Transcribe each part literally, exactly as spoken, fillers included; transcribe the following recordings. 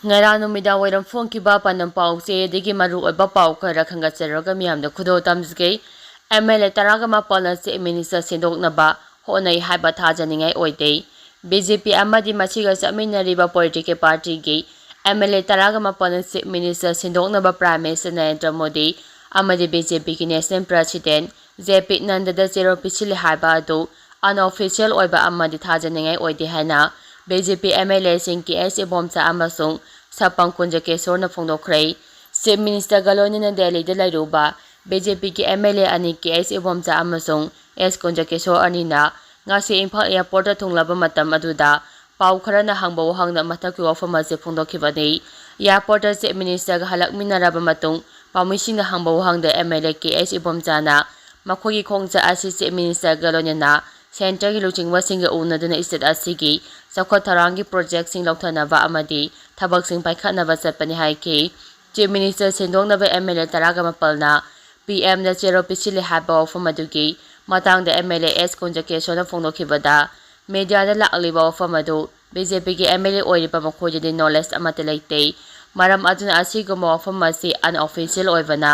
ꯉꯔꯥꯡ ꯅꯨꯃꯤꯗꯥꯡ ꯋꯥꯏꯔꯝ ꯐꯣꯡꯈꯤꯕ ꯄꯥꯟꯗꯝ ꯄꯥꯎ ꯆꯦ ꯑꯗꯒꯤ ꯃꯔꯨ ꯑꯣꯏꯕ ꯄꯥꯎ ꯈꯔ ꯈꯟꯒꯠꯆꯔꯒ ꯃꯤꯌꯥꯝꯗ ꯈꯨꯗꯣꯜ ꯇꯝꯖꯒꯦ꯫ ꯑꯦꯝ ꯑꯦꯜ ꯑꯦ ꯇꯔꯥꯒ ꯃꯥꯄꯜꯅ ꯆꯤꯐ ꯃꯤꯅꯤꯁꯇꯔ ꯁꯤꯟꯗꯣꯛꯅꯕ ꯍꯣꯠꯅꯩ ꯍꯥꯏꯕ ꯊꯥꯖꯅꯤꯡꯉꯥꯏ ꯑꯣꯏꯗꯦ꯫ ꯕꯤ ꯖꯦ ꯄꯤ ꯑꯃꯗꯤ ꯃꯁꯤꯒ ꯆꯠꯃꯤꯟꯅꯔꯤꯕ ꯄꯣꯂꯤꯇꯤꯀꯦꯜ ꯄꯥꯔꯇꯤꯒꯤ ꯑꯦꯝ ꯑꯦꯜ ꯑꯦ ꯇꯔꯥꯒ ꯃꯥꯄꯜꯅ ꯆꯤꯐ ꯃꯤꯅꯤꯁꯇꯔ ꯁꯤꯟꯗꯣꯛꯅꯕ ꯄ꯭ꯔꯥꯏꯝ ꯃꯤꯅꯤꯁꯇꯔ ꯅꯔꯦꯟꯗ꯭ꯔ ꯃꯣꯗꯤ ꯑꯃꯗꯤ ꯕꯤ ꯖꯦ ꯄꯤꯒꯤ ꯅꯦꯁꯅꯦꯜ ꯄ꯭ꯔꯦꯁꯤꯗꯦꯟꯠ ꯖꯦ ꯄꯤ ꯅꯟꯗꯗ ꯆꯦꯔꯣꯜ ꯄꯤꯁꯤꯜꯂꯤ ꯍꯥꯏꯕ ꯑꯗꯨ ꯑꯟꯑꯣꯐꯤꯁꯤꯌꯦꯜ ꯑꯣꯏꯕ ꯑꯃꯗꯤ ꯊꯥꯖꯅꯤꯡꯉꯥꯏ ꯑꯣꯏꯗꯦ ꯍꯥꯏꯅ B J P M L ꯑꯦꯁꯤꯡ ꯀꯦ ꯑꯦꯁ ꯏꯕꯣꯝꯆꯥ ꯑꯃꯁꯨꯡ ꯁꯄꯪ ꯀꯨꯟꯖꯀꯦꯁꯣꯔꯅ ꯐꯣꯡꯗꯣꯛꯈ꯭ꯔꯦ꯫ ꯆꯤꯐ ꯃꯤꯅꯤꯁꯇꯔꯒ ꯂꯣꯏꯅꯅ ꯗꯦꯜꯂꯤꯗ ꯂꯩꯔꯨꯕ ꯕꯤ ꯖꯦ ꯄꯤꯒꯤ ꯑꯦꯝ ꯑꯦꯜ ꯑꯦ ꯑꯅꯤ ꯀꯦ ꯑꯦꯁ ꯏꯕꯣꯝꯆꯥ ꯑꯃꯁꯨꯡ ꯑꯦꯁ ꯀꯨꯟꯖꯀꯦꯁꯣꯔ ꯑꯅꯤꯅ ꯉꯁꯤ ꯏꯝꯐꯥꯜ ꯑꯦꯌꯔꯄꯣꯔꯠꯇ ꯊꯨꯡꯂꯕ ꯃꯇꯝ ꯑꯗꯨꯗ ꯄꯥꯎ ꯈꯔꯅ ꯍꯪꯕ ꯋꯥꯍꯪꯗ ꯃꯊꯛꯀꯤ ꯋꯥꯐꯝ ꯑꯁꯤ ꯐꯣꯡꯗꯣꯛꯈꯤꯕꯅꯤ꯫ ꯑꯦꯌꯔꯄꯣꯔꯠꯇ ꯆꯤꯐ ꯃꯤꯅꯤꯁꯇꯔꯒ ꯍꯜꯂꯛꯃꯤꯟꯅꯔꯕ ꯃꯇꯨꯡ ꯄꯥꯎꯃꯤꯁꯤꯡꯅ ꯍꯪꯕ ꯋꯥꯍꯪꯗ ꯑꯦꯝ ꯑꯦꯜ ꯑꯦ ꯀꯦ ꯑꯦꯁ ꯏꯕꯣꯝꯆꯥꯅ ꯃꯈꯣꯏꯒꯤ ꯈꯣꯡꯆꯠ ꯑꯁꯤ ꯆꯤꯐ ꯃꯤꯅꯤꯁꯇꯔꯒ ꯂꯣꯏꯅꯅ ꯁꯦꯟꯇꯔꯒꯤ ꯂꯨꯆꯤꯡꯕꯁꯤꯡꯒ ꯎꯅꯗꯨꯅ ꯁ꯭ꯇꯦꯠ ꯑꯁꯤꯒꯤ ꯆꯥꯎꯈꯠ ꯊꯧꯔꯥꯡꯒꯤ ꯄ꯭ꯔꯣꯖꯦꯛꯁꯤꯡ ꯂꯧꯊꯅꯕ ꯑꯃꯗꯤ ꯊꯕꯛꯁꯤꯡ ꯄꯥꯏꯈꯠꯅꯕ ꯆꯠꯄꯅꯤ ꯍꯥꯏꯈꯤ꯫ ꯆꯤꯐ ꯃꯤꯅꯤꯁꯇꯔ ꯁꯤꯟꯗꯣꯛꯅꯕ ꯑꯦꯝ ꯑꯦꯜ ꯑꯦ ꯇꯔꯥꯒ ꯃꯥꯄꯜꯅ ꯄꯤ ꯑꯦꯝꯗ ꯆꯦꯔꯣꯜ ꯄꯤꯁꯤꯜꯂꯤ ꯍꯥꯏꯕ ꯋꯥꯐꯝ ꯑꯗꯨꯒꯤ ꯃꯇꯥꯡꯗ ꯑꯦꯝ ꯑꯦꯜ ꯑꯦ ꯑꯦꯁ ꯀꯨꯟꯖꯀꯦꯁꯣꯔꯅ ꯐꯣꯡꯗꯣꯛꯈꯤꯕꯗ, ꯃꯤꯗꯤꯌꯥꯗ ꯂꯥꯛꯂꯤꯕ ꯋꯥꯐꯝ ꯑꯗꯨ ꯕꯤ ꯖꯦ ꯄꯤꯒꯤ ꯑꯦꯝ ꯑꯦꯜ ꯑꯦ ꯑꯣꯏꯔꯤꯕ ꯃꯈꯣꯏꯗꯗꯤ ꯅꯣꯂꯦꯖ ꯑꯃꯠꯇ ꯂꯩꯇꯦ꯫ ꯃꯔꯝ ꯑꯗꯨꯅ ꯑꯁꯤꯒꯨꯝꯕ ꯋꯥꯐꯝ ꯑꯁꯤ ꯑꯟꯑꯣꯐꯤꯁꯤꯌꯦꯜ ꯑꯣꯏꯕꯅ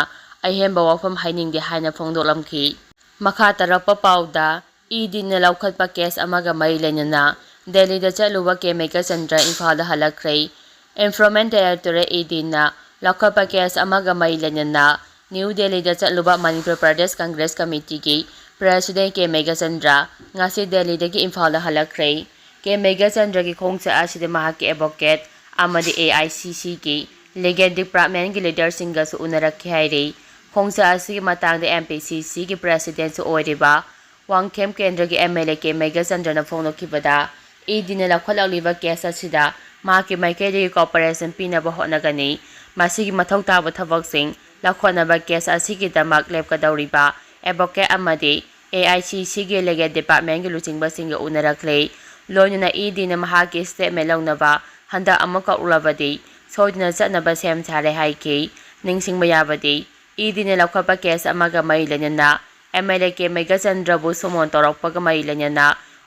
ꯑꯍꯦꯟꯕ ꯋꯥꯐꯝ ꯍꯥꯏꯅꯤꯡꯗꯦ ꯍꯥꯏꯅ ꯐꯣꯡꯗꯣꯛꯂꯝꯈꯤ꯫ ꯃꯈꯥ ꯇꯥꯔꯛꯄ ꯄꯥꯎꯗ, ꯏ ꯗꯤꯅ ꯂꯧꯈꯠꯄ ꯀꯦꯁ ꯑꯃꯒ ꯃꯔꯤ ꯂꯩꯅꯅ ꯗꯦꯜꯂꯤꯗ ꯆꯠꯂꯨꯕ ꯀꯦ ꯃꯦꯘꯆꯟꯗ꯭ꯔ ꯏꯝꯐꯥꯜꯗ ꯍꯜꯂꯛꯈ꯭ꯔꯦ꯫ ꯏꯝꯐ꯭ꯔꯣꯟꯃꯦꯟ ꯗꯥꯏꯔꯦꯛꯇꯣꯔꯦꯠ ꯏ ꯗꯤꯅ ꯂꯧꯈꯠꯄ ꯀꯦꯁ ꯑꯃꯒ ꯃꯔꯤ ꯂꯩꯅꯅ ꯅ꯭ꯌꯨ ꯗꯦꯜꯂꯤꯗ ꯆꯠꯂꯨꯕ ꯃꯅꯤꯄꯨꯔ ꯄ꯭ꯔꯗꯦꯁ ꯀꯪꯒ꯭ꯔꯦꯁ ꯀꯃꯤꯇꯤꯒꯤ ꯄ꯭ꯔꯦꯁꯤꯗꯦꯟꯠ ꯀꯦ ꯃꯦꯘꯆꯟꯗ꯭ꯔ ꯉꯁꯤ ꯗꯦꯜꯂꯤꯗꯒꯤ ꯏꯝꯐꯥꯜꯗ ꯍꯜꯂꯛꯈ꯭ꯔꯦ꯫ ꯀꯦ ꯃꯦꯘꯆꯟꯗ꯭ꯔꯒꯤ ꯈꯣꯡꯆꯠ ꯑꯁꯤꯗ ꯃꯍꯥꯛꯀꯤ ꯑꯦꯗꯚꯣꯀꯦꯠ ꯑꯃꯗꯤ ꯑꯦ ꯑꯥꯏ ꯁꯤ ꯁꯤꯒꯤ ꯂꯤꯒꯦꯜ ꯗꯤꯄꯥꯔꯠꯃꯦꯟꯒꯤ ꯂꯤꯗꯔꯁꯤꯡꯒꯁꯨ ꯎꯅꯔꯛꯈꯤ ꯍꯥꯏꯔꯤ꯫ ꯈꯣꯡꯆꯠ ꯑꯁꯤꯒꯤ ꯃꯇꯥꯡꯗ ꯑꯦꯝ ꯄꯤ ꯁꯤ ꯁꯤꯒꯤ ꯄ꯭ꯔꯦꯁꯤꯗꯦꯟꯠꯁꯨ ꯑꯣꯏꯔꯤꯕ ꯋꯥꯡꯈꯦꯝ ꯀꯦꯟꯗ꯭ꯔꯒꯤ ꯑꯦꯝ ꯑꯦꯜ ꯑꯦ ꯀꯦ ꯃꯦꯘꯆꯟꯗ꯭ꯔꯅ ꯐꯣꯡꯗꯣꯛꯈꯤꯕꯗ, ꯏ ꯗꯤꯅ ꯂꯧꯈꯠꯂꯛꯂꯤꯕ ꯀꯦꯁ ꯑꯁꯤꯗ ꯃꯍꯥꯛꯀꯤ ꯃꯥꯏꯀꯩꯗꯒꯤ ꯀꯣꯑꯣꯄꯔꯦꯁꯟ ꯄꯤꯅꯕ ꯍꯣꯠꯅꯒꯅꯤ꯫ ꯃꯁꯤꯒꯤ ꯃꯊꯧ ꯇꯥꯕ ꯊꯕꯛꯁꯤꯡ ꯂꯧꯈꯠꯅꯕ ꯀꯦꯁ ꯑꯁꯤꯒꯤꯗꯃꯛ ꯂꯦꯞꯀꯗꯧꯔꯤꯕ ꯑꯦꯗꯚꯣꯀꯦꯠ ꯑꯃꯗꯤ ꯑꯦ ꯑꯥꯏ ꯁꯤ ꯁꯤꯒꯤ ꯂꯤꯒꯦꯜ ꯗꯤꯄꯥꯔꯠꯃꯦꯟꯒꯤ ꯂꯨꯆꯤꯡꯕꯁꯤꯡꯒ ꯎꯅꯔꯛꯂꯦ꯫ ꯂꯣꯏꯅꯅ ꯏ ꯗꯤꯅ ꯃꯍꯥꯛꯀꯤ ꯁ꯭ꯇꯦꯠꯃꯦꯟ ꯂꯧꯅꯕ ꯍꯟꯗꯛ ꯑꯃꯨꯛ ꯀꯛꯂꯕꯗꯤ ꯁꯣꯏꯗꯅ ꯆꯠꯅꯕ ꯁꯦꯝ ꯁꯥꯔꯦ ꯍꯥꯏꯈꯤ꯫ ꯅꯤꯡꯁꯤꯡꯕ ꯌꯥꯕꯗꯤ, ꯏ ꯗꯤꯅ ꯂꯧꯈꯠꯄ ꯀꯦꯁ ꯑꯃꯒ ꯃꯔꯤ ꯂꯩꯅꯅ ꯑꯦꯝ ꯑꯦꯜ ꯑꯦ ꯀꯦ ꯃꯦꯘꯆꯟꯗ꯭ꯔꯕꯨ ꯁꯨꯃꯣꯟ ꯇꯧꯔꯛꯄꯒ ꯃꯔꯤ ꯂꯩꯅꯅ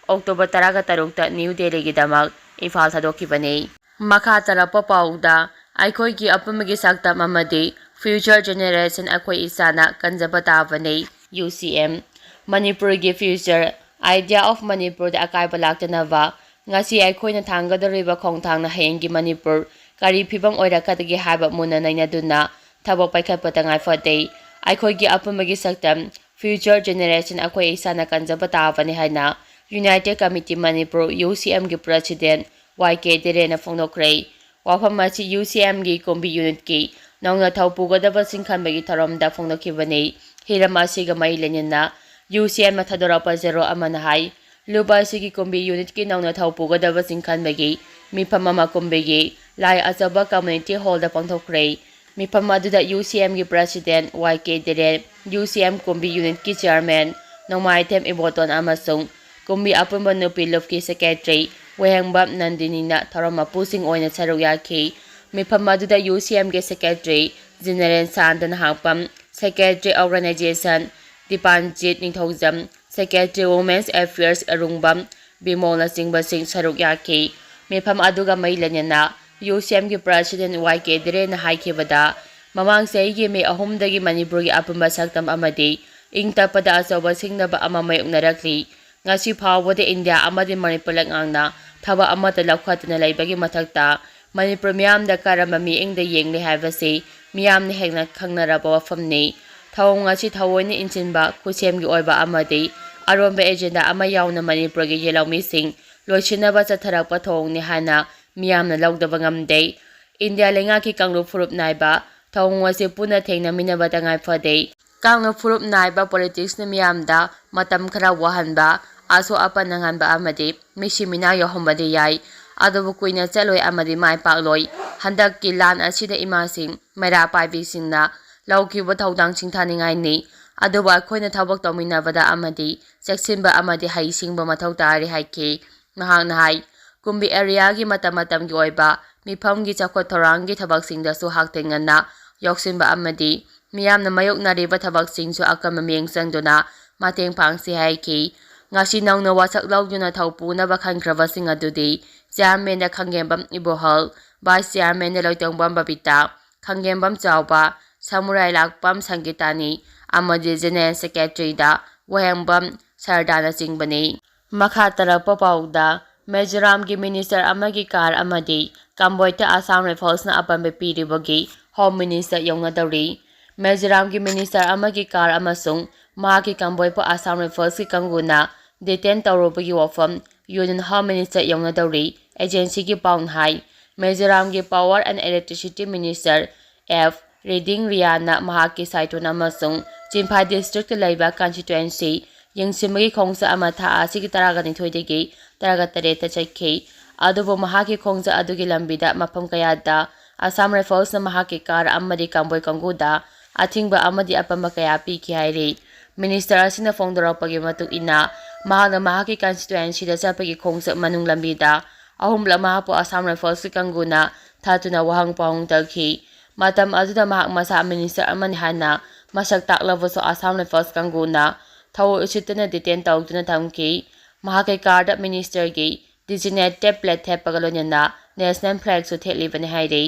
ꯑꯣꯛꯇꯣꯕꯔ ꯇꯔꯥꯒ ꯇꯔꯨꯛꯇ ꯅ꯭ꯌꯨ ꯗꯦꯜꯂꯤꯒꯤꯗꯃꯛ ꯏꯝꯐꯥꯜ ꯊꯥꯗꯣꯛꯈꯤꯕꯅꯤ꯫ ꯃꯈꯥ ꯇꯥꯔꯛꯄ ꯄꯥꯎꯗ, ꯑꯩꯈꯣꯏꯒꯤ ꯑꯄꯨꯟꯕꯒꯤ ꯁꯛꯇꯝ ꯑꯃꯗꯤ future generation ꯑꯩꯈꯣꯏ ꯏꯁꯥꯅ ꯀꯟꯖꯕ ꯇꯥꯕꯅꯤ꯫ ꯌꯨ ꯁꯤ ꯑꯦꯝ꯫ ꯃꯅꯤꯄꯨꯔꯒꯤ future, idea of ꯃꯅꯤꯄꯨꯔꯗ ꯑꯀꯥꯏꯕ ꯂꯥꯛꯇꯅꯕ, ꯉꯁꯤ ꯑꯩꯈꯣꯏꯅ ꯊꯥꯡꯒꯗꯧꯔꯤꯕ ꯈꯣꯡꯊꯥꯡꯅ ꯍꯌꯦꯡꯒꯤ ꯃꯅꯤꯄꯨꯔ ꯀꯔꯤ ꯐꯤꯕꯝ ꯑꯣꯏꯔꯛꯀꯗꯒꯦ ꯍꯥꯏꯕ ꯃꯨꯟꯅ ꯅꯩꯅꯗꯨꯅ ꯊꯕꯛ ꯄꯥꯏꯈꯠꯄ ꯇꯉꯥꯏ ꯐꯗꯦ꯫ ꯑꯩꯈꯣꯏꯒꯤ ꯑꯄꯨꯟꯕꯒꯤ ꯁꯛꯇꯝ, future generation ꯑꯩꯈꯣꯏ ꯏꯁꯥꯅ ꯀꯟꯖꯕ ꯇꯥꯕꯅꯤ ꯍꯥꯏꯅ United Committee ꯃꯅꯤꯄꯨꯔ, ꯌꯨ ꯁꯤ ꯑꯦꯝꯒꯤ president ꯋꯥꯏ ꯀꯦ ꯗꯤꯔꯦꯟꯅ ꯐꯣꯡꯗꯣꯛꯈ꯭ꯔꯦ꯫ ꯋꯥꯐꯝ ꯑꯁꯤ ꯌꯨ ꯁꯤ ꯑꯦꯝꯒꯤ ꯀꯨꯝꯕꯤ unitꯀꯤ ꯅꯧꯅ ꯊꯧ ꯄꯨꯒꯗꯕꯁꯤꯡ ꯈꯟꯕꯒꯤ ꯊꯧꯔꯝꯗ ꯐꯣꯡꯗꯣꯛꯈꯤꯕꯅꯤ꯫ ꯍꯤꯔꯝ ꯑꯁꯤꯒ ꯃꯔꯤ ꯂꯩꯅꯅ ꯌꯨ ꯁꯤ ꯑꯦꯝꯅ ꯊꯥꯗꯣꯔꯛꯄ ꯖꯦꯔꯣ ꯑꯃꯅ ꯍꯥꯏ, ꯂꯨꯞ ꯑꯁꯤꯒꯤ ꯀꯨꯝꯕꯤ unitꯀꯤ ꯅꯧꯅ ꯊꯧ ꯄꯨꯒꯗꯕꯁꯤꯡ ꯈꯟꯕꯒꯤ ꯃꯤꯐꯝ ꯑꯃ ꯀꯨꯝꯕꯤꯒꯤ ꯂꯥꯏ ꯑꯆꯧꯕ community hallꯗ ꯄꯥꯡꯊꯣꯛꯈ꯭ꯔꯦ꯫ ꯃꯤꯐꯝ ꯑꯗꯨꯗ ꯌꯨ ꯁꯤ ꯑꯦꯝꯒꯤ president ꯋꯥꯏ ꯀꯦ ꯗꯤꯔꯦꯟ, ꯌꯨ ꯁꯤ ꯑꯦꯝ ꯀꯨꯝꯕꯤ unitꯀꯤ chairman ꯅꯣꯡꯃꯥꯏꯊꯦꯝ ꯏꯕꯣꯇꯣꯟ ꯑꯃꯁꯨꯡ ꯀꯨꯝꯕꯤ ꯑꯄꯨꯟꯕ ꯅꯨꯄꯤ ꯂꯨꯞꯀꯤ secretary ꯋꯥꯍꯦꯡꯕꯝ ꯅꯟꯗꯤꯅꯤꯅ ꯊꯧꯔꯝ ꯃꯄꯨꯁꯤꯡ ꯑꯣꯏꯅ ꯁꯔꯨꯛ ꯌꯥꯈꯤ꯫ ꯃꯤꯐꯝ ꯑꯗꯨꯗ ꯌꯨ ꯁꯤ ꯑꯦꯝꯒꯤ secretary general Santa Nahakpam, secretary organization Dipanjit Ningthoujam, secretary women's affairs Arungbam ꯕꯤꯃꯣꯜꯅꯆꯤꯡꯕꯁꯤꯡ ꯁꯔꯨꯛ ꯌꯥꯈꯤ꯫ ꯃꯤꯐꯝ ꯑꯗꯨꯒ ꯃꯔꯤ ꯂꯩꯅꯅ ꯌꯨ ꯁꯤ ꯑꯦꯝꯒꯤ president ꯋꯥꯏ ꯀꯦ ꯗꯤꯔꯦꯟꯅ ꯍꯥꯏꯈꯤꯕꯗ, ꯃꯃꯥꯡ ꯆꯍꯤꯒꯤ ꯃꯦ ꯑꯍꯨꯝꯗꯒꯤ ꯃꯅꯤꯄꯨꯔꯒꯤ ꯑꯄꯨꯟꯕ ꯁꯛꯇꯝ ꯑꯃꯗꯤ ꯏꯪ ꯇꯞꯄꯗ ꯑꯆꯧꯕ ꯁꯤꯡꯅꯕ ꯑꯃ ꯃꯥꯌꯣꯛꯅꯔꯛꯂꯤ꯫ ꯉꯁꯤ ꯐꯥꯎꯕꯗ ꯏꯟꯗꯤꯌꯥ ꯑꯃꯗꯤ ꯃꯅꯤꯄꯨꯔ ꯂꯩꯉꯥꯛꯅ ꯊꯕꯛ ꯑꯃꯠꯇ ꯂꯧꯈꯠꯇꯅ ꯂꯩꯕꯒꯤ ꯃꯊꯛꯇ, ꯃꯅꯤꯄꯨꯔ ꯃꯤꯌꯥꯝꯗ ꯀꯔꯝꯕ ꯃꯤꯠꯌꯦꯡꯗ ꯌꯦꯡꯂꯤ ꯍꯥꯏꯕꯁꯤ ꯃꯤꯌꯥꯝꯅ ꯍꯦꯟꯅ ꯈꯪꯅꯔꯕ ꯋꯥꯐꯝꯅꯤ꯫ ꯊꯧꯑꯣꯡ ꯑꯁꯤ ꯊꯑꯣꯏꯅ ꯏꯟꯁꯤꯟꯕ, ꯈꯨꯠꯁꯦꯝꯒꯤ ꯑꯣꯏꯕ ꯑꯃꯗꯤ ꯑꯔꯣꯟꯕ agenda ꯑꯃ ꯌꯥꯎꯅ ꯃꯅꯤꯄꯨꯔꯒꯤ ꯌꯦꯜꯍꯧꯃꯤꯁꯤꯡ ꯂꯣꯏꯁꯤꯟꯅꯕ ꯆꯠꯊꯔꯛꯄ ꯊꯧꯑꯣꯡꯅꯤ ꯍꯥꯏꯅ ꯃꯤꯌꯥꯝꯅ ꯂꯧꯗꯕ ꯉꯝꯗꯦ꯫ ꯏꯟꯗꯤꯌꯥ ꯂꯩꯉꯥꯛꯀꯤ ꯀꯥꯡꯂꯨꯞ ꯐꯨꯔꯨꯞ ꯅꯥꯏꯕ ꯊꯧꯑꯣꯡ ꯑꯁꯤ ꯄꯨꯟꯅ ꯊꯦꯡꯅꯃꯤꯟꯅꯕ ꯇꯉꯥꯏ ꯐꯗꯦ꯫ ꯀꯥꯡꯂꯨꯞ ꯐꯨꯔꯨꯞ ꯅꯥꯏꯕ politicsꯅ ꯃꯤꯌꯥꯝꯗ ꯃꯇꯝ ꯈꯔ ꯋꯥꯍꯟꯕ, ꯑꯁꯣꯛ ꯑꯄꯟ ꯅꯪꯍꯟꯕ ꯑꯃꯗꯤ ꯃꯤꯁꯤ ꯃꯤꯅꯥ ꯌꯥꯎꯍꯟꯕꯗꯤ ꯌꯥꯏ, ꯑꯗꯨꯕꯨ ꯀꯨꯏꯅ ꯆꯠꯂꯣꯏ ꯑꯃꯗꯤ ꯃꯥꯏ ꯄꯥꯛꯂꯣꯏ꯫ ꯍꯟꯗꯛꯀꯤ ꯂꯥꯟ ꯑꯁꯤꯗ ꯏꯃꯥꯁꯤꯡ, ꯃꯩꯔꯥ ꯄꯥꯏꯕꯤꯁꯤꯡꯅ ꯂꯧꯈꯤꯕ ꯊꯧꯗꯥꯡ ꯁꯤꯡꯊꯥꯅꯤꯡꯉꯥꯏꯅꯤ, ꯑꯗꯨꯕꯨ ꯑꯩꯈꯣꯏꯅ ꯊꯕꯛ ꯇꯧꯃꯤꯟꯅꯕꯗ ꯑꯃꯗꯤ ꯆꯦꯛꯁꯤꯟꯕ ꯑꯃꯗꯤ ꯍꯩꯁꯤꯡꯕ ꯃꯊꯧ ꯇꯥꯔꯤ ꯍꯥꯏꯈꯤ꯫ ꯃꯍꯥꯛꯅ ꯍꯥꯏ, ꯀꯨꯝꯕꯤ areaꯒꯤ ꯃꯇꯝ ꯃꯇꯝꯒꯤ ꯑꯣꯏꯕ ꯃꯤꯐꯝꯒꯤ ꯆꯥꯎꯈꯠ ꯊꯧꯔꯥꯡꯒꯤ ꯊꯕꯛꯁꯤꯡꯗꯁꯨ ꯍꯛꯊꯦꯡꯅꯅ ꯌꯥꯎꯁꯤꯟꯕ ꯑꯃꯗꯤ ꯃꯤꯌꯥꯝꯅ ꯃꯥꯌꯣꯛꯅꯔꯤꯕ ꯊꯕꯛꯁꯤꯡꯁꯨ ꯑꯀꯟꯕ ꯃꯤꯠꯌꯦꯡ ꯆꯪꯗꯨꯅ ꯃꯇꯦꯡ ꯄꯥꯡꯁꯤ ꯍꯥꯏꯈꯤ꯫ ꯉꯁꯤ ꯅꯧꯅ ꯋꯥꯁꯛ ꯂꯧꯗꯨꯅ ꯊꯧ ꯄꯨꯅꯕ ꯈꯟꯈ꯭ꯔꯕꯁꯤꯡ ꯑꯗꯨꯗꯤ Chairman ꯗ ꯈꯪꯒꯦꯝꯕꯝ ꯏꯕꯣꯍꯜ, Vice Chairman ꯗ ꯂꯣꯏꯇꯣꯡꯕꯝ ꯕꯕꯤꯇꯥ, ꯈꯪꯒꯦꯝꯕꯝ ꯆꯥꯎꯕ, ꯁꯃꯨꯔꯥꯏ ꯂꯥꯛꯄꯝ ꯁꯪꯒꯤꯇꯥꯅꯤ ꯑꯃꯗꯤ General Secretary ꯗ ꯋꯥꯍꯦꯡꯕꯝ ꯁꯔꯗꯥꯅꯆꯤꯡꯕꯅꯤ꯫ ꯃꯈꯥ ꯇꯥꯔꯛꯄ ꯄꯥꯎꯗ, ꯃꯤꯖꯣꯔꯥꯝꯒꯤ minister ꯑꯃꯒꯤ car ꯑꯃꯗꯤ convoy ꯇ Assam Rifles ꯅ ꯑꯄꯟꯕ ꯄꯤꯔꯤꯕꯒꯤ Home Minister ꯌꯧꯅꯗꯧꯔꯤ꯫ ꯃꯤꯖꯣꯔꯥꯝꯒꯤ minister ꯑꯃꯒꯤ car ꯑꯃꯁꯨꯡ ꯃꯍꯥꯛꯀꯤ convoy ꯄꯨ Assam Rifles ꯀꯤ ꯀꯥꯡꯕꯨꯅ detain ꯇꯧꯔꯨꯕꯒꯤ ꯋꯥꯐꯝ Union Home Minister ꯌꯧꯅꯗꯧꯔꯤ꯫ Agency ꯒꯤ ꯄꯥꯎꯅ ꯍꯥꯏ, ꯃꯤꯖꯣꯔꯥꯝꯒꯤ Power and Electricity Minister F ꯔꯤꯗꯤꯡ ꯔꯤꯌꯥꯅ ꯃꯍꯥꯛꯀꯤ ꯁꯥꯏꯇꯣꯟ ꯑꯃꯁꯨꯡ ꯆꯤꯝꯐꯥꯏ district ꯇ ꯂꯩꯕ constituency ꯌꯦꯡꯁꯤꯟꯕꯒꯤ ꯈꯣꯡꯆꯠ ꯑꯃ ꯊꯥ ꯑꯁꯤꯒꯤ ꯇꯔꯥꯒ ꯅꯤꯊꯣꯏꯗꯒꯤ ꯇꯔꯥꯒ ꯇꯔꯦꯠꯇ ꯆꯠꯈꯤ꯫ ꯑꯗꯨꯕꯨ ꯃꯍꯥꯛꯀꯤ ꯈꯣꯡꯆꯠ ꯑꯗꯨꯒꯤ ꯂꯝꯕꯤꯗ ꯃꯐꯝ ꯀꯌꯥꯗ Assam Rifles ꯅ ꯃꯍꯥꯛꯀꯤ car ꯑꯃꯗꯤ convoy ꯀꯥꯡꯕꯨꯗ ꯑꯊꯤꯡꯕ ꯑꯃꯗꯤ ꯑꯄꯟꯕ ꯀꯌꯥ ꯄꯤꯈꯤ ꯍꯥꯏꯔꯤ꯫ Minister ꯑꯁꯤꯅ ꯐꯣꯡꯗꯣꯔꯛꯄꯒꯤ ꯃꯇꯨꯡ ꯏꯟꯅ, ꯃꯍꯥꯛꯅ ꯃꯍꯥꯛꯀꯤ constituency ꯗ ꯆꯠꯄꯒꯤ ꯈꯣꯡꯆꯠ ꯃꯅꯨꯡ ꯂꯝꯕꯤꯗ ꯑꯍꯨꯝꯂꯛ ꯃꯍꯥꯛꯄꯨ Assam Rifles ꯀꯤ ꯀꯥꯡꯕꯨꯅ ꯊꯥꯗꯨꯅ ꯋꯥꯍꯪ ꯄꯥꯎꯍꯪ ꯇꯧꯈꯤ꯫ ꯃꯇꯝ ꯑꯗꯨꯗ ꯃꯍꯥꯛ ꯃꯁꯥ minister ꯑꯃꯅꯤ ꯍꯥꯏꯅ ꯃꯁꯛ ꯇꯥꯛꯂꯕꯁꯨ Assam Rifles ꯀꯥꯡꯕꯨꯅ ꯊꯑꯣꯏ ꯎꯁꯤꯠꯇꯅ detain ꯇꯧꯗꯨꯅ ꯊꯝꯈꯤ꯫ ꯃꯍꯥꯛꯀꯤ car ꯗ minister ꯒꯤ designated plate ꯊꯦꯠꯄꯒ ꯂꯣꯏꯅꯅ national flag ꯁꯨ ꯊꯦꯠꯂꯤꯕꯅꯤ ꯍꯥꯏꯔꯤ꯫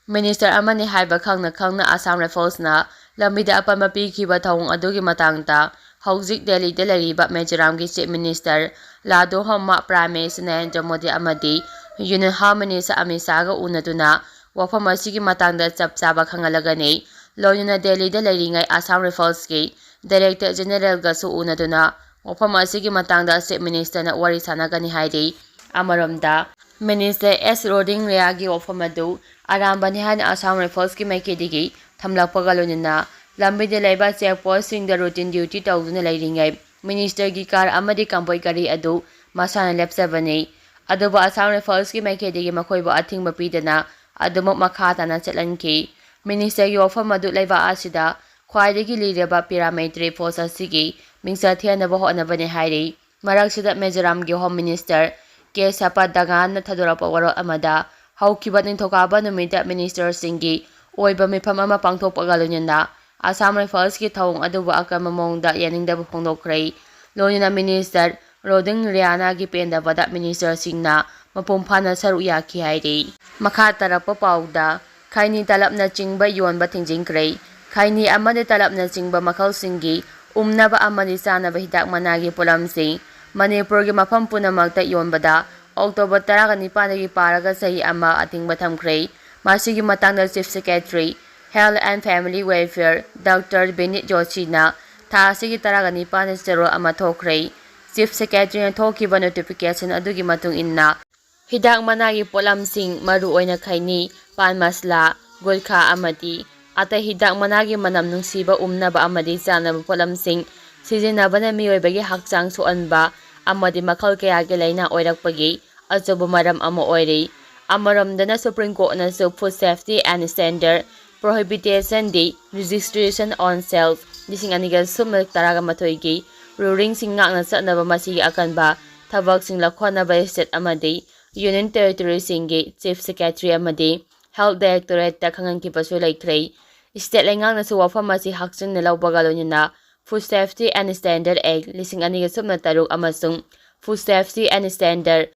Minister ꯑꯃꯅꯤ ꯍꯥꯏꯕ ꯈꯪꯅ ꯈꯪꯅ Assam Rifles ꯅ ꯂꯝꯕꯤꯗ ꯑꯄꯟꯕ ꯄꯤꯈꯤꯕ ꯊꯧꯑꯣꯡ ꯑꯗꯨꯒꯤ ꯃꯇꯥꯡꯗ ꯍꯧꯖꯤꯛ ꯗꯦꯜꯂꯤꯗ ꯂꯩꯔꯤꯕ ꯃꯤꯖꯣꯔꯥꯝꯒꯤ Chief Minister ꯂꯥꯗꯣ ꯍꯝꯃ Prime Minister Narendra Modi ꯑꯃꯗꯤ Union Home Minister ꯑꯃꯤꯠ ꯁꯥꯍꯒ ꯎꯅꯗꯨꯅ ꯋꯥꯐꯝ ꯑꯁꯤꯒꯤ ꯃꯇꯥꯡꯗ ꯆꯞ ꯆꯥꯕ ꯈꯪꯍꯜꯂꯒꯅꯤ꯫ ꯂꯣꯏꯅꯅ ꯗꯦꯜꯂꯤꯗ ꯂꯩꯔꯤꯉꯩ Assam Rifles ꯀꯤ Director General ꯒꯁꯨ ꯎꯅꯗꯨꯅ ꯋꯥꯐꯝ ꯑꯁꯤꯒꯤ ꯃꯇꯥꯡꯗ Chief Minister ꯅ ꯋꯥꯔꯤ ꯁꯥꯟꯅꯒꯅꯤ ꯍꯥꯏꯔꯤ꯫ ꯑꯃꯔꯣꯝꯗ, Minister S ꯔꯤꯗꯤꯡ ꯔꯤꯌꯥꯒꯤ ꯋꯥꯐꯝ ꯑꯗꯨ ꯑꯔꯥꯟꯕꯅꯤ ꯍꯥꯏꯅ Assam Rifles ꯀꯤ ꯃꯥꯏꯀꯩꯗꯒꯤ ꯊꯝꯂꯛꯄꯒ ꯂꯣꯏꯅꯅ ꯂꯝꯕꯤꯗ ꯂꯩꯕ check post ꯁꯤꯡꯗ routine duty ꯇꯧꯗꯨꯅ ꯂꯩꯔꯤꯉꯩ minister ꯒꯤ car ꯑꯃꯗꯤ convoy ꯒꯥꯔꯤ ꯑꯗꯨ ꯃꯁꯥꯅ ꯂꯦꯞꯆꯕꯅꯤ꯫ ꯑꯗꯨꯕꯨ Assam Rifles ꯀꯤ ꯃꯥꯏꯀꯩꯗꯒꯤ ꯃꯈꯣꯏꯕꯨ ꯑꯊꯤꯡꯕ ꯄꯤꯗꯅ ꯑꯗꯨꯃꯛ ꯃꯈꯥ ꯇꯥꯅ ꯆꯠꯍꯟꯈꯤ꯫ Minister ꯒꯤ ꯋꯥꯐꯝ ꯑꯗꯨ ꯂꯩꯕꯥꯛ ꯑꯁꯤꯗ ꯈ꯭ꯋꯥꯏꯗꯒꯤ ꯂꯤꯔꯕ paramilitary force ꯑꯁꯤꯒꯤ ꯃꯤꯡꯆꯠ ꯊꯤꯍꯟꯅꯕ ꯍꯣꯠꯅꯕꯅꯤ ꯍꯥꯏꯔꯤ꯫ ꯃꯔꯛꯁꯤꯗ ꯃꯤꯖꯣꯔꯥꯝꯒꯤ Home Minister ꯀꯦ ꯁꯄꯥ ꯗꯒꯥꯟꯅ ꯊꯥꯗꯣꯔꯛꯄ ꯋꯥꯔꯣꯜ ꯑꯃꯗ, ꯍꯧꯈꯤꯕ ꯅꯤꯡꯊꯧꯀꯥꯕ ꯅꯨꯃꯤꯠꯇ minister ꯁꯤꯡꯒꯤ ꯑꯣꯏꯕ ꯃꯤꯐꯝ ꯑꯃ ꯄꯥꯡꯊꯣꯛꯄꯒ ꯂꯣꯏꯅꯅ Assam Rifles ꯀꯤ ꯊꯧꯑꯣꯡ ꯑꯗꯨꯕꯨ ꯑꯀꯟꯕ ꯃꯑꯣꯡꯗ ꯌꯥꯅꯤꯡꯗꯕ ꯐꯣꯡꯗꯣꯛꯈ꯭ꯔꯦ꯫ ꯂꯣꯏꯅꯅ Minister ꯔꯤꯗꯤꯡ ꯔꯤꯌꯥꯅꯒꯤ ꯄꯦꯟꯗꯕꯗ minister ꯁꯤꯡꯅ ꯃꯄꯨꯡ ꯐꯥꯅ ꯁꯔꯨꯛ ꯌꯥꯈꯤ ꯍꯥꯏꯔꯤ꯫ ꯃꯈꯥ ꯇꯥꯔꯛꯄ ꯄꯥꯎꯗ, ꯈꯩꯅꯤ ꯇꯂꯞꯅꯆꯤꯡꯕ ꯌꯣꯟꯕ ꯊꯤꯡꯖꯤꯟꯈ꯭ꯔꯦ꯫ ꯈꯩꯅꯤ ꯑꯃꯗꯤ ꯇꯂꯞꯅꯆꯤꯡꯕ ꯃꯈꯜꯁꯤꯡꯒꯤ ꯎꯝꯅꯕ ꯑꯃꯗꯤ ꯆꯥꯅꯕ ꯍꯤꯗꯥꯛ ꯃꯅꯥꯒꯤ ꯄꯣꯠꯂꯝꯁꯤꯡ ꯃꯅꯤꯄꯨꯔꯒꯤ ꯃꯐꯝ ꯄꯨꯝꯅꯃꯛꯇ ꯌꯣꯟꯕꯗ ꯑꯣꯛꯇꯣꯕꯔ ꯇꯔꯥꯒ ꯅꯤꯄꯥꯟꯗꯒꯤ ꯄꯥꯔꯒ ꯆꯍꯤ ꯑꯃ ꯑꯊꯤꯡꯕ ꯊꯝꯈ꯭ꯔꯦ꯫ ꯃꯁꯤꯒꯤ ꯃꯇꯥꯡꯗ Chief Secretary, Health and Family Welfare, Doctor ꯕꯤꯅꯤꯠ ꯖꯣꯁꯤꯅ ꯊꯥ ꯑꯁꯤꯒꯤ ꯇꯔꯥꯒ ꯅꯤꯄꯥꯟꯗ ꯆꯦꯔꯣꯜ ꯑꯃ ꯊꯣꯛꯈ꯭ꯔꯦ꯫ Chief Secretaryꯅ ꯊꯣꯛꯈꯤꯕ notification ꯑꯗꯨꯒꯤ ꯃꯇꯨꯡ ꯏꯟꯅ, ꯍꯤꯗꯥꯛ ꯃꯅꯥꯒꯤ ꯄꯣꯠꯂꯝꯁꯤꯡ, ꯃꯔꯨꯑꯣꯏꯅ ꯈꯩꯅꯤ, ꯄꯥꯟ ꯃꯁꯂꯥ, ꯒꯨꯠꯈꯥ ꯑꯃꯗꯤ ꯑꯇꯩ ꯍꯤꯗꯥꯛ ꯃꯅꯥꯒꯤ ꯃꯅꯝ ꯅꯨꯡꯁꯤꯕ ꯎꯝꯅꯕ ꯑꯃꯗꯤ ꯆꯥꯅꯕ ꯄꯣꯠꯂꯝꯁꯤꯡ ꯁꯤꯖꯤꯟꯅꯕꯅ ꯃꯤꯑꯣꯏꯕꯒꯤ ꯍꯛꯆꯥꯡ ꯁꯣꯛꯍꯟꯕ ꯑꯃꯗꯤ ꯃꯈꯜ ꯀꯌꯥꯒꯤ ꯂꯥꯏꯅꯥ ꯑꯣꯏꯔꯛꯄꯒꯤ ꯑꯆꯧꯕ ꯃꯔꯝ ꯑꯃ ꯑꯣꯏꯔꯤ꯫ ꯑꯃꯔꯣꯝꯗꯅ, Supreme Courtꯅꯁꯨ Food Safety and Standard Prohibition Day Registration on Shelf ꯂꯤꯁꯤꯡ ꯑꯅꯤꯒ ꯁꯨꯞꯅ ꯇꯔꯥꯒ ꯃꯥꯊꯣꯏꯒꯤ rulingꯁꯤꯡ ꯉꯥꯛꯅ ꯆꯠꯅꯕ ꯃꯁꯤꯒꯤ ꯑꯀꯟꯕ ꯊꯕꯛꯁꯤꯡ ꯂꯧꯈꯠꯅꯕ state ꯑꯃꯗꯤ Union Territoryꯁꯤꯡꯒꯤ Chief Secretary ꯑꯃꯗꯤ Health Directorateꯇ ꯈꯪꯍꯟꯈꯤꯕꯁꯨ ꯂꯩꯈ꯭ꯔꯦ꯫ State ꯂꯩꯉꯥꯛꯅꯁꯨ ꯋꯥꯐꯝ ꯑꯁꯤ ꯍꯛꯆꯤꯟꯅ ꯂꯧꯕꯒ ꯂꯣꯏꯅꯅ Food Safety and Standard Act ꯂꯤꯁꯤꯡ ꯑꯅꯤꯒ ꯁꯨꯞꯅ ꯇꯔꯨꯛ ꯑꯃꯁꯨꯡ Food Safety and Standard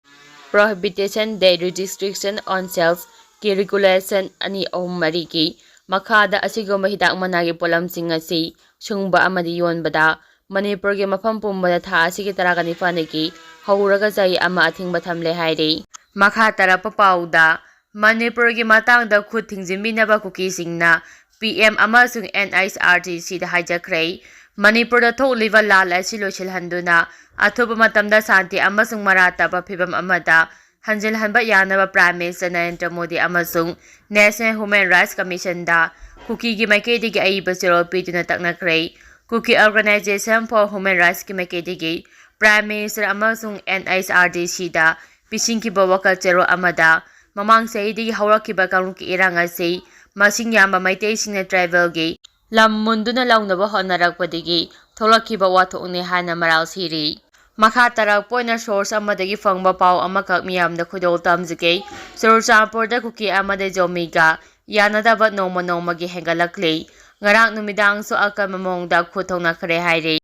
Prohibition Day Restriction on Shelfꯀꯤ regulation ꯑꯅꯤ ꯑꯍꯨꯝ ꯃꯔꯤꯒꯤ ꯃꯈꯥꯗ ꯑꯁꯤꯒꯨꯝꯕ ꯍꯤꯗꯥꯛ ꯃꯅꯥꯒꯤ ꯄꯣꯠꯂꯝꯁꯤꯡ ꯑꯁꯤ ꯁꯨꯡꯕ ꯑꯃꯗꯤ ꯌꯣꯟꯕꯗ ꯃꯅꯤꯄꯨꯔꯒꯤ ꯃꯐꯝ ꯄꯨꯝꯕꯗ ꯊꯥ ꯑꯁꯤꯒꯤ ꯇꯔꯥꯒ ꯅꯤꯄꯥꯟꯗꯒꯤ ꯍꯧꯔꯒ ꯆꯍꯤ ꯑꯃ ꯑꯊꯤꯡꯕ ꯊꯝꯂꯦ ꯍꯥꯏꯔꯤ꯫ ꯃꯈꯥ ꯇꯥꯔꯛꯄ ꯄꯥꯎꯗ, ꯃꯅꯤꯄꯨꯔꯒꯤ ꯃꯇꯥꯡꯗ ꯈꯨꯠ ꯊꯤꯡꯖꯤꯟꯕꯤꯅꯕ ꯀꯨꯀꯤꯁꯤꯡꯅ ꯄꯤ ꯑꯦꯝ ꯑꯃꯁꯨꯡ ꯑꯦꯟ ꯑꯩꯆ ꯑꯥꯔ ꯗꯤ ꯁꯤꯗ ꯍꯥꯏꯖꯈ꯭ꯔꯦ꯫ ꯃꯅꯤꯄꯨꯔꯗ ꯊꯣꯛꯂꯤꯕ ꯂꯥꯟ ꯑꯁꯤ ꯂꯣꯏꯁꯤꯜꯍꯟꯗꯨꯅ ꯑꯊꯨꯕ ꯃꯇꯝꯗ ꯁꯥꯟꯇꯤ ꯑꯃꯁꯨꯡ ꯃꯔꯥ ꯇꯞꯄ ꯐꯤꯕꯝ ꯑꯃꯗ ꯍꯟꯖꯤꯜꯍꯟꯕ ꯌꯥꯅꯕ Prime Minister ꯅꯔꯦꯟꯗ꯭ꯔ ꯃꯣꯗꯤ ꯑꯃꯁꯨꯡ National Human Rights Commissionꯗ ꯀꯨꯀꯤꯒꯤ ꯃꯥꯏꯀꯩꯗꯒꯤ ꯑꯏꯕ ꯆꯦꯔꯣꯜ ꯄꯤꯗꯨꯅ ꯇꯛꯅꯈ꯭ꯔꯦ꯫ Kuki Organisation for Human Rightsꯀꯤ ꯃꯥꯏꯀꯩꯗꯒꯤ Prime Minister ꯑꯃꯁꯨꯡ ꯑꯦꯟ ꯑꯩꯆ ꯑꯥꯔ ꯗꯤ ꯁꯤꯗ ꯄꯤꯁꯤꯟꯈꯤꯕ ꯋꯥꯀꯠ ꯆꯦꯔꯣꯜ ꯑꯃꯗ, ꯃꯃꯥꯡ ꯆꯍꯤꯗꯒꯤ ꯍꯧꯔꯛꯈꯤꯕ ꯀꯥꯡꯂꯨꯞꯀꯤ ꯏꯔꯥꯡ ꯑꯁꯤ ꯃꯁꯤꯡ ꯌꯥꯝꯕ ꯃꯩꯇꯩꯁꯤꯡꯅ tribalꯒꯤ ꯂꯝ ꯃꯨꯟꯗꯨꯅ ꯂꯧꯅꯕ ꯍꯣꯠꯅꯔꯛꯄꯗꯒꯤ ꯊꯣꯛꯂꯛꯈꯤꯕ ꯋꯥꯊꯣꯛꯅꯤ ꯍꯥꯏꯅ ꯃꯔꯥꯜ ꯁꯤꯔꯤ꯫ ꯃꯈꯥ ꯇꯥꯔꯛꯄ ꯑꯣꯏꯅ source ꯑꯃꯗꯒꯤ ꯐꯪꯕ ꯄꯥꯎ ꯑꯃꯈꯛ ꯃꯤꯌꯥꯝꯗ ꯈꯨꯗꯣꯜ ꯇꯝꯖꯒꯦ꯫ ꯆꯨꯔꯆꯥꯟꯄꯨꯔꯗ ꯀꯨꯀꯤ ꯑꯃꯗꯤ ꯖꯣꯃꯤꯒ ꯌꯥꯅꯗꯕ ꯅꯣꯡꯃ ꯅꯣꯡꯃꯒꯤ ꯍꯦꯟꯒꯠꯂꯛꯂꯤ꯫ ꯉꯔꯥꯡ ꯅꯨꯃꯤꯗꯥꯡꯁꯨ ꯑꯀꯟꯕ ꯃꯑꯣꯡꯗ ꯈꯨꯠ ꯊꯣꯛꯅꯈ꯭ꯔꯦ ꯍꯥꯏꯔꯤ꯫